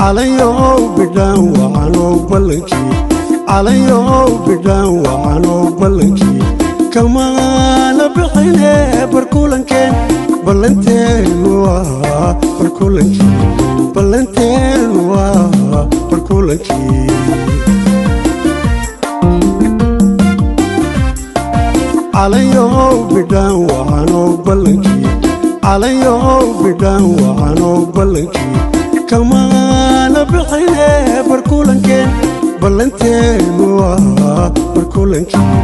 Calayow bidhaan wacanoo ballankii, calayow bidhaan wacanoo ballankii kamaana bixine barkulankeen. Ballanteenu waa barkulankii, ballanteenu waa barkulankii. Calayow bidhaan wacanoo ballankii, calayow bidhaan wacanoo ballankii kamaana bixine barkulankeen. Ballanteenu waa barkulankii,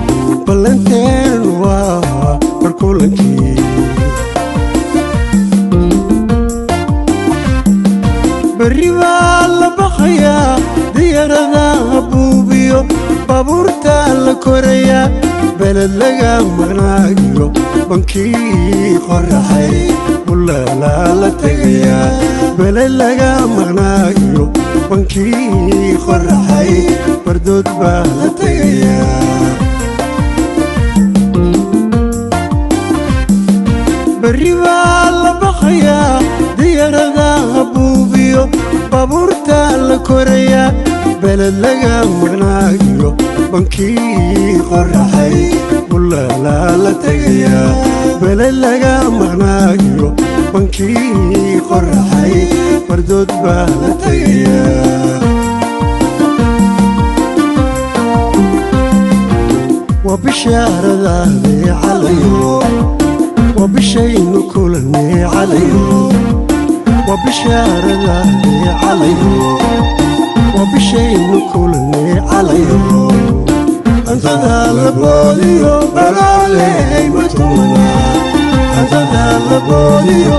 ballanteenu waa barkulankii. Berri baa la baxayaa, diyaarada buubiyo baabuurta la korayaa, beled laga maqnaayo bankii qoraxay bulaalaa la tegayaa. Beled laga maqnaayo bankii qoraxay bardood baa la tegayaa. Berri baa la baxayaa, diyaarada buubiyo baabuurta la korayaa, beled laga maqnaayo bankii qoraxay bulaalaa la tegayaa. Beled laga maqnaayo bankii qoraxay bardood baa la tegayaa. Waa bishaaradaade calayo, waa bishaynu kulannay calayo. Waa bishaaradaade calayo, waa bishaynu kulannay calayo. Cuntada la boodiyo balaaley matumana, cuntada la boodiyo.